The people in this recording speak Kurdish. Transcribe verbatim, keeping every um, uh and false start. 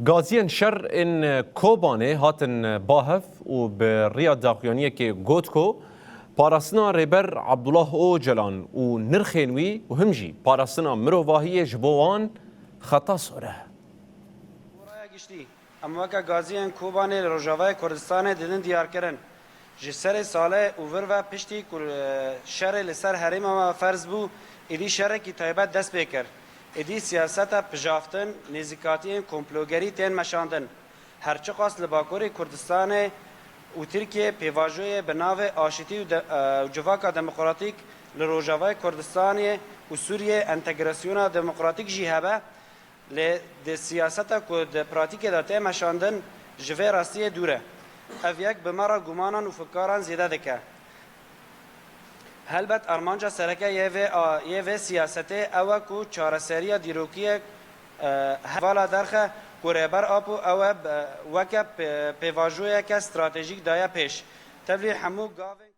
Gaziyên şer ên Kobanê hatin ba hev û bi riya daxuyaniyekê got ku parastina Rêber Abdullah Ocalan û nirxên wî û him jî parastina mirovahiyê ji bo wan xeta sor e. Raya giştî, em weke gaziyên Kobanê li Rojavayê Kurdistanê didin diyarkirin. Ji serê salê û vir ve piştî ku, e, şerê li ser herêma me ferz bû, êdî şerekî taybet dest pê kir. Êdî siyaseta pijaftin, nêzîkatiyên komplogerî tên meşandin. Her çiqas li Bakurê Kurdistanê û Tirkiyê pêvajoyê bi navê aşitî û de-, e, û civaka demokratîk li Rojavayê Kurdistanê û Sûriyê entegrasyona demokratîk jî hebe, lê di siyaseta ku di pratîkê de tê meşandin ji vê rastiyê dûr e. Ev yek bi me re gumanan û fikaran zêde dike. Helbet armanca sereke yê vê a, yê vê siyasetê ew e ku çareseriya dîrokiyê, e, hevala derxe ku Rêber Apo ew e, e, weke pê-, pêvajoyeke stratejîk daye pêş. Tevlî hemû gavên